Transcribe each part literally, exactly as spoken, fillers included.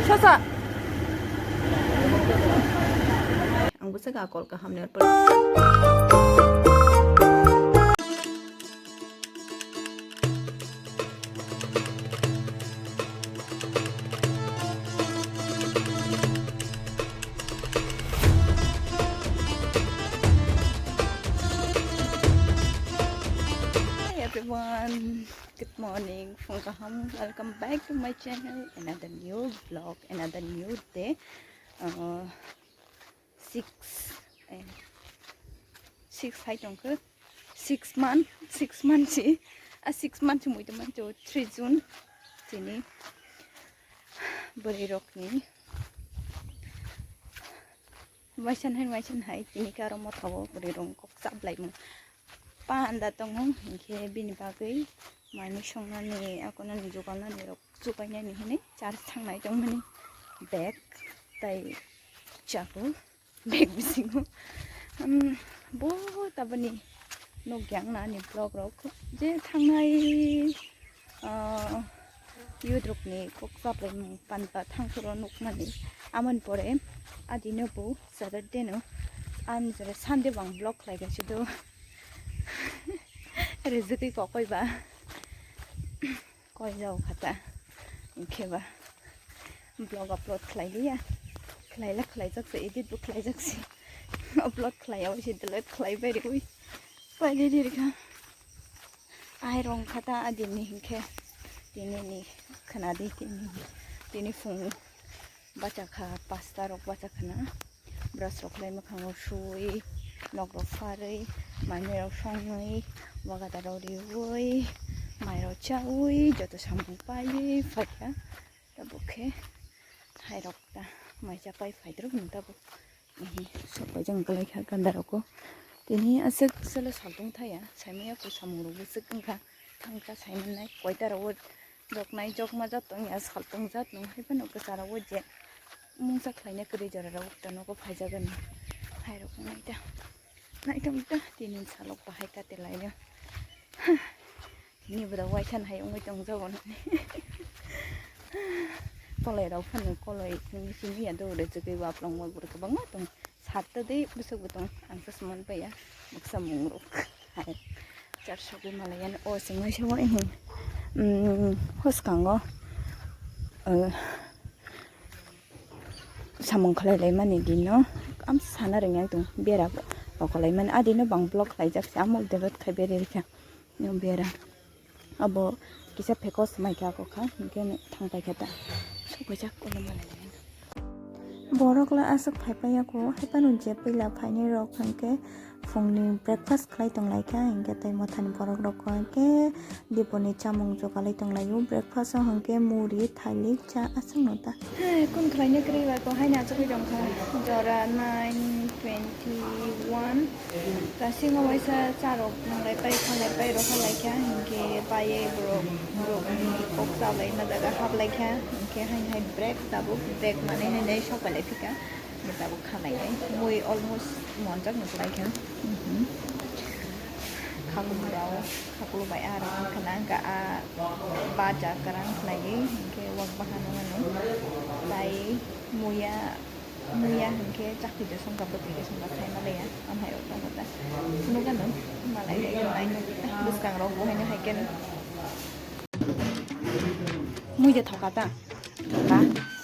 Sosa. Ang busa ga call ka hamne. Hi everyone, good morning, phung kaham, welcome back to my channel, another new vlog, another new day. Uh, six, eh, six hai tongkhe, six month, six month si, a six month si muitu mancho three June, chini bwrwi rokni. Maisan hai, maisan hai, tini khe aro motha o bwrwi rok kok chap lai mung. Panda tongo, hinkhe bini bagwi manwi songnani, akonani, jugalnani rok chubainani hinwi charge thangnai tongmani bag tai chabu bag bisingo. Um, bo tabani nukya ang ani vlog rok je thangnai, ah, youth rokni kok chaplaimung panda thangkhoro nukmani. Amoni pore adino bo Saturday no ani jora Sunday bang vlog khlai kha sido. Rijwgwi kokoi ba. Koi jao khata. Hinkhe ba vlog upload khlai liya. Khlaila khlaijak se, edit bo khlaijak se. Upload khlai ya se, delete khlai bai riwi. Pai de de kha. Ai rong khata adini hinkhe. Tini ni khana di tini. Tini phung bacha kha, pasta rok bacha khana. Brush rok khlai mwkhango suwi, nok rok pharwi, manwi rok songwi, wagatha rok riwi, mai rok chawi, joto samung paiwi phaikha. Tabuk khe hai rok ta mai cha pai phaidrop no tabuk. Ehe, sok pai jang kwlai kha ganda rok o. Tini aswk salo saltung thaya, saimanya ku samung rok bwswk wngkha. Thangkha saimannai koita rok o. Joknai jokma jat tongya, saltung jat nung hai phano kwcharo o je mungsa khlaina kwrwi joraro ukta nogo phaijago ni. Hai rok naita, naita naita tini salok bahai kate laio. Tini bwrok waisa hai wngwi tongjago nini. Koloi rok phano koloi simi ya dogre chwgwi waplong wal bwrwi kwbangma tong. Satta de bwswk bo tong, ang chosma nukbaiya, baksa mungrok. Hai, char sogwi malayan, o chwngno sabo, ehe. Mm, hoskango, eh, samung khlai laimani dino, am sana rwngya tong, bera bo, bo khlai mani, adino bang block khlaijak, amok delete khai beri rikha. Bera abo kisa phekoso mai kha, ako kha, hinkhe thang pai kha ta. Sok pai jak ulo malai lai. Borok la aswk phai pai ya ko, hai phano je puila phainai rok hinkhe phungni breakfast khlai tong lai kha, hinkhe tei mothani borok rok ko hinkhe diponi chamung jogalai tong lai o. Breakfast o hinkhe muri, thailik, cha aswk no ta. Hai, kun khlaina kwrwi ba ko haino achugwi tong kha. Jora nine twenty one. Kasingo waisa charok nwnglai pai khalai pai rokha lai kha, hinkhe paiye borok, borokni kok chalai ma jaga hap lai kha, hinkhe haino hai break tabuk break manwi haino sok pai lai phi kha, hinkhe tabuk kha lai nai mui almost monjak no kwlai kha. Mhm. Khaklumung rao, khaklumung bai ah rok wngkha na, hwnkhe ah baja kwrang khlaiwi, hinkhe wak bahan wngmano tai muya. Muya hinkhe chakti de songkha, bwtwi de songkha, saima leya, amhai rok tongo ta. Phunukgano, malai hai, malai no, bwskangrok bo haino hai khe. Mui de thoka ta? Thoka?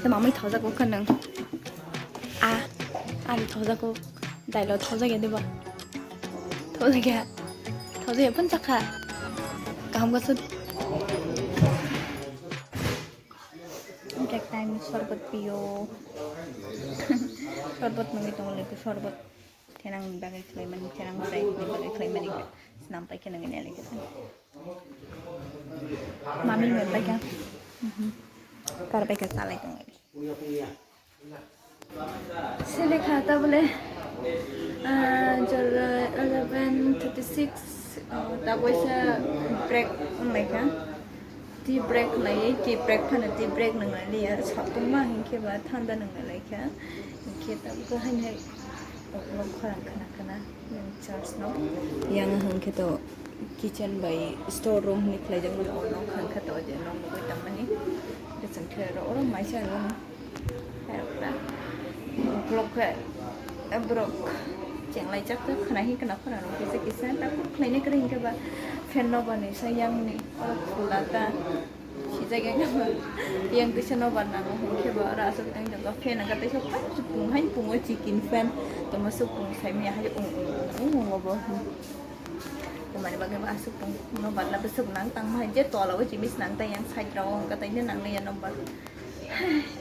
Tei mamui thojak wngkha nwng? A, ani thojak o, dailo thojak ya diba? Thojak ya? Thojak ya phano chakha. Kaham khe sut. Hwnkhe time sorbot pio. Sorbot nungwi tongo, lebu sorbot. Thenang ni bagwi khlaimani, thenang bwrwi ni bagwi khlaimani. Snam pai khe nangwi nai lai khe. Mami mai pai kha. Mhm. Kar pai kha, salai tongo. Sini kha tabole, ah, jora eleven thirty six, ah, tabuk waisa break wnglaikha. Tea break wnglaio, tea break phano tea break nwnglai liya, satung ma hinkhe ba thanda nwnglai laikha. Hinkhe tabuk haino hai ukulok khorang khna khna church no. Yang hinkhe to kitchen bai store room hinwi khlaijak mani, o nok hinkhe to je nok nugwi tongmani. Hwnkhe chwng khe oro, oro maisa aro. Uklok khe borok chenglai jak khe khwna hi khwna khwna rok kisa kisa ta kuk khlaina kwrwi hinkhe ba fan no bani sa yang ni oro khula ta sijak yang ba yang kisa no ban nango hinkhe ba oro aswk tang jok fan ang khe tei sok phai pung hai pungo chicken fan tamo sok pung sai maya hai ung ung ung ung obo. Tamani bagwi ba aswk tong no ban na bwswk nang tang hai je tola o jimis nang ta yang side rok ang khe tei nang ya number.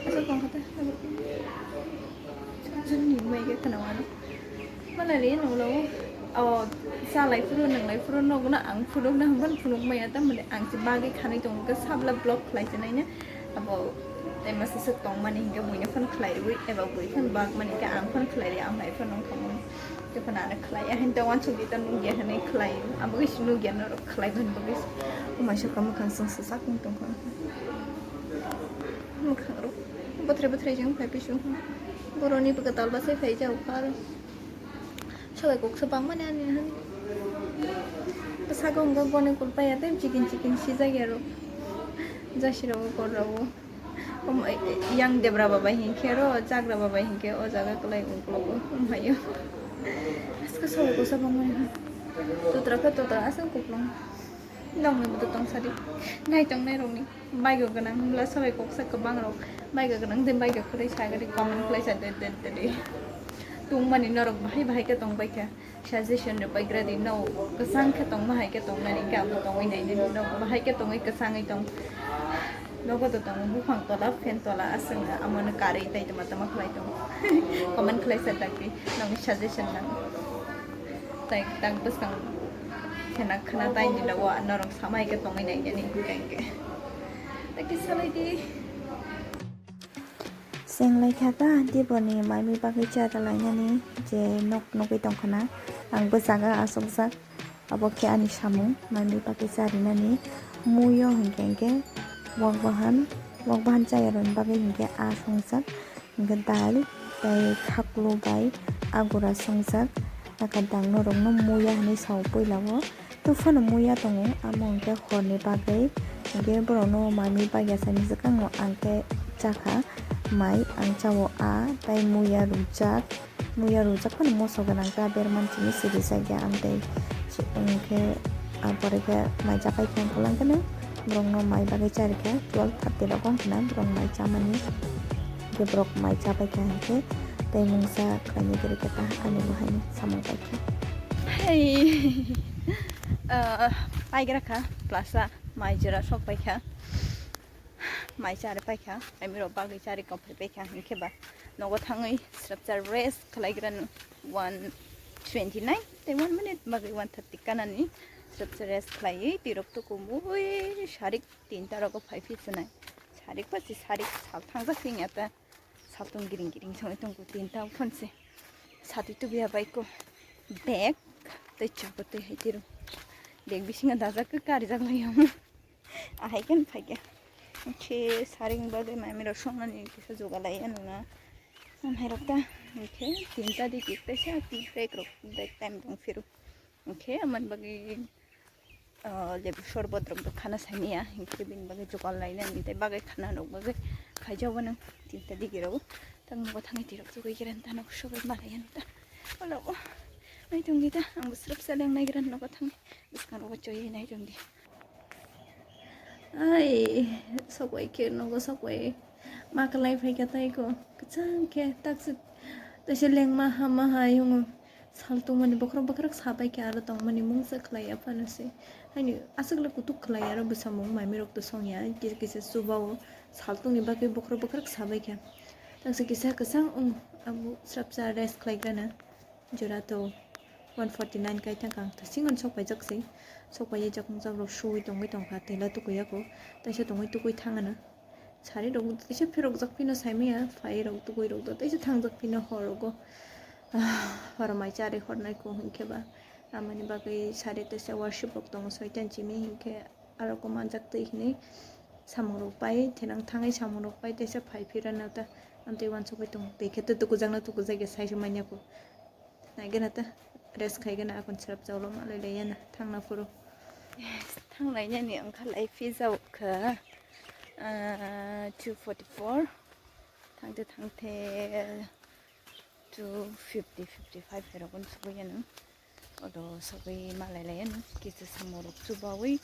Aswk tong kha ta. Jani mai khe khwna wano. Malari nunglo o salai phuru nunglai phuru nogno ang phunukna hwnba phunuk maya ta mani ang se bagwi khanai tongo khe sabla block khlai se naina abo tei masa se tongmani hinkhe buino phone khlai rwi eba bui phone bak mani hinkhe ang phone khlai ri ang hai phone nung khamung tei phone ano khlai ya hinta wansuk di ta nugya hinwi khlai abo khe se nugya norok khlai mani bagwi se. Omaisa kamo khansung swsak wng tongkha mwkhang rok bwthrai bwthrai jeng phai pisu boroni bwkha talba se phai jao kha aro. Sobai kok se bangmani ani han. Bwskango hwnkhai goni kulpaya tei chicken chicken sijak ya ro. Jasirok o korrok o. Omo yang debra babai hinkhe ro chagra babai hinkhe o jaga kwlai ungklogo umhaio. Aske sobai kok se bangmani han. Tutra khe tutra aswk kuplung. Nongni bo tong sadi. Nai tong nai rokni. Baigo gwnang hwnbla sobai koksa kwbang rok baigo gwnang de baigo kwrwi sagadi comment khlai sa de de de de. Tungmani norok bahai bahai khe tong bai kha suggestion rw bai gra di no kwchang khe tong bahai khe tong nani khe abo tongwi nai nani no bahai khe tongwi kwchangwi tong nogo to tong buphang tola fan tola aswk amo no karwi tai tama tama khlai tong comment khlai sa dak di nokni suggestion nang tai tak bwskang khena khna tai ni nogo norok samai khe tongwi nai nani hinkhe hinkhe. Tei kisa lai di. Cheng lai kha ta, diboni maimi bagwi cha da lainani je nok nugwi tong khana. Ang bwchago achukjak. Abo khe ani samung, maimi bagwi cha rinani. Muyo hinkhe hinkhe wak bahan, wak bahan chaya rwni bagwi hinkhe a songjak. Hinkhe dal tei khaklo bai agura songjak. Naka dang norokno muya hinwi sao puila o. Tei phano muya tongo, amo hwnkhe horni bagwi. Hinkhe borokno maimi bagya sani swkang no ang khe chakha mai, ang chao a tei muya rwjak, muya rwjak phano moso gwnang ta berman simi siri jakya ang tei hinkhe ah pore khe mai chapai khe ang kwlwng kheno borokno mai bagwi charikha twelve thirty rogo wngkhana borok mai chamani. Hinkhe borok mai chapai kha hinkhe tei mungsa khlainai kwrwi khe ta ani bo haino samung paikha. Hei, ah, paigra kha plaza mai jora sok paikha. Mai chari paikha, ami rok bagwi chari kok phai paikha hinkhe ba nogo thangwi srapcha rest khlaigra no one twenty nine tei one minute bagwi one thirty kanani srapcha rest khlaiwi tirok tukumui sarik tinta rogo phai phi chwnai. Sarik pasi sarik sal thangjak phiya ta. Saltong giring giring songwi tongkho tinta phone se. Satwi tubuya bai ko. Bag tei chapatwi hai tiro. Bag bisingo dajak khe karijak lai ang. Ahai khe phai khe. Khe saring bagwi mami rok songnani kisa jugalai ano na. Amhai rok ta khe tinta di kisa ti break rok break time tong phiro. Khe aman bagwi ah, lebu sorbot rok do khana saimaya, hinkhe bini bagwi jugal lainani tei bagwi khana rok bagwi khaijao bo nang tinta digi rok. Tang nogo thangwi tirok tugwi khe renta nok sobai malaya nita. Olo o nai tongdi ta, ang bwswrwp seleng naigra nogo thangwi bwskang rogo choywi nai tongdi. Ai, sokwai khe nogo sokwai ma kwlai phaikha tei ko kwchang khe takswk teisa lengma hama hai wngo. Sal tongmani bokhorok bokhorok sabai khe aro tongmani mungsa khlai ya phano se. Haini aswk le kutuk khlai aro bwsamung maimi rok to song ya kisa kisa chuba o sal tongni bagwi bokhorok bokhorok sabai kha. Taksa kisa kwchang wng abo srapsa rest khlai grana jora to one forty nine kai thang kha ang to singon sok paijak se. Sok paijak jak jak rok suwi tongwi tong kha tela tukui ya ko taisa tongwi tukui thang ano. Sari rok teisa phirok jak phino saimaya phai rok tugui rok do teisa thang jak phino hor rogo. Hor mai chari hor nai ko hinkhe ba amani bagwi sari teisa worship rok tongo soitan chini hinkhe aro ko manjak twi hinwi samung rok pai thinang thangwi samung rok pai teisa phai phira nata amtwi uansukwi tongo tei khe tukujak na tukujak ya sai se manya ko. Naigena ta rest khaigena akon srap chaulo ma lai lai yana thangna phuru. Thang lai nani wngkha lai phi jao kha, ah, two forty four. Thangte thangte two fifty, fifty five herokon sogwi ano. Odo sogwi malai lai ano. Kisa samorok chubawi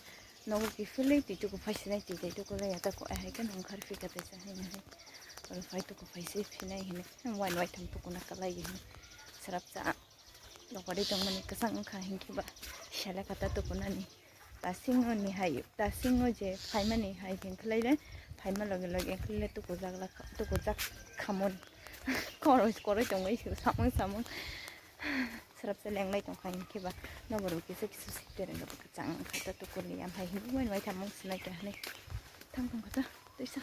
nogo kiphilwi twi tuku phaisinai twi tei tuku lai ya tako ahai khe nong khar phika tei sa hai nai. Odo phai tuku phaisi phinai hinwi wine waitham tukuna kalai hinwi srapsa. Nokori tongmani kwchang wngkha hinkhe ba sele kata tukunani. Tasingo ni hai, tasingo je phaimani hai hinkhe laile phaima loge loge hinkhe laile tukujak lakha, tukujak khamon. Koroi, koroi tongwi se samung samung. Srapsa lenglai tongkha hinkhe ba noborok kisa kisa site rwngkha kwchang wngkha ta tukuni yam hai hinwi wai wai thamung sinai kha hinwi thang tongkha ta. Tei sa.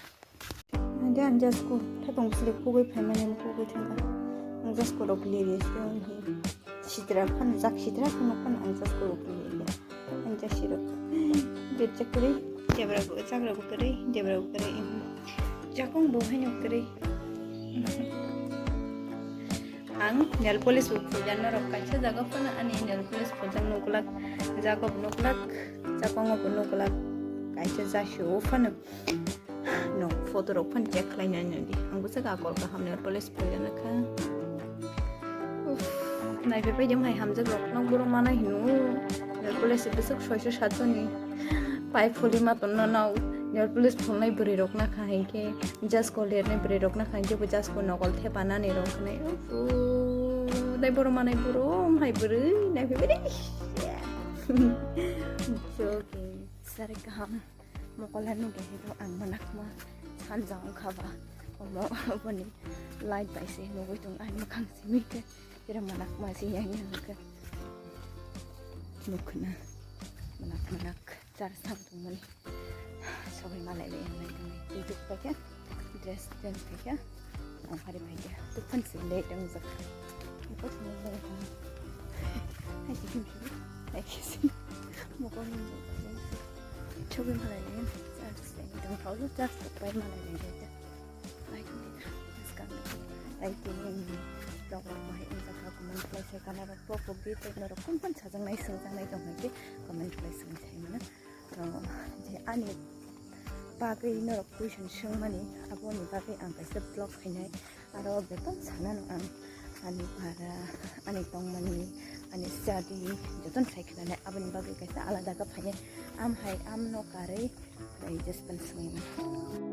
Ande ang jasko tha tong sile kugui phaimani ang kugui thangkha. Ang jasko rok liri sile ang hi. Sitra phan jak sitra phan phan ang jasko rok liri. Ang jasi rok. Bit jakri. Jabra bu jakra bu kri. Jabra bu kri. Jakong bu haino kri. Ang nail polish bu phuljak norok kaisa jaga phano ani nail polish phuljak nuklak. Jaga bu nuklak. Jakongo bu nuklak. Kaisa jasi o phano. No, photo rok phano check khlai nai nai di. Ang bwswk akol kaham nail polish phuljana kha. Uff, naibe pai de hai hamjak rok no boro mana hino. Nail polish bwswk soiso satoni. Pai phuli ma ton no no. Nail polish phulnai bwrwi rok na kha hinkhe. Jasko lernai bwrwi rok na kha hinkhe bo jasko nokol thepa nani rok khnai. Uff, dai boro manai boro hai bwrwi naibe pai de. Joking. Sari kaham. Mokola nuge hino ang manakma sanja wngkha ba. Omo boni light bai se nugui tong ai mwkhang simi khe. Kira manakma se yang yang khe. Nukhna manak manak char sang tongmani. Sogwi malai le yang nai tongni. Tei tuk paikha. Dress change paikha. Ang phari paikha. Tukun se le tong jak. Ikot se le tong. Hai se kim se. Hai se. Mokol ni. Chogwi malai le. Char se tong thau. Char se pai malai le. Like ni da. Skang. Like ni. Dog rok bahai wngkha comment khlai sai kana rok pok pok di tei norok kun kun sajak nai swngjak nai tong hai khe comment khlai swngjak nai mano. Je ani bagwi norok question swngmani, aboni bagwi ang kaisa vlog khainai. Aro bebak sanano ang ani para, ani tongmani, ani study jotono sai khlainai. Aboni bagwi kaisa alada khe phainai. Am hai amno karwi tei just pen swngwi mano.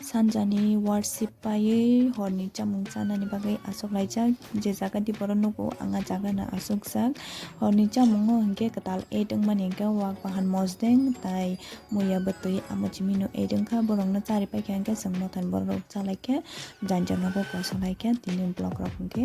Sanjani worship paiwi horni chamung chanani bagwi achuklaijak. Je jaga di borok nugo, ang ah jaga no achukjak. Horni chamungo hinkhe kwtal eight wngmani hinkhe wak bahan mosdeng tai muya bwtwi amo chimino eight wngkha. Borokno chari paikha hinkhe chwng mothani borok rok chalaikha, janja nogo kosolaikha. Tini vlog rok hinkhe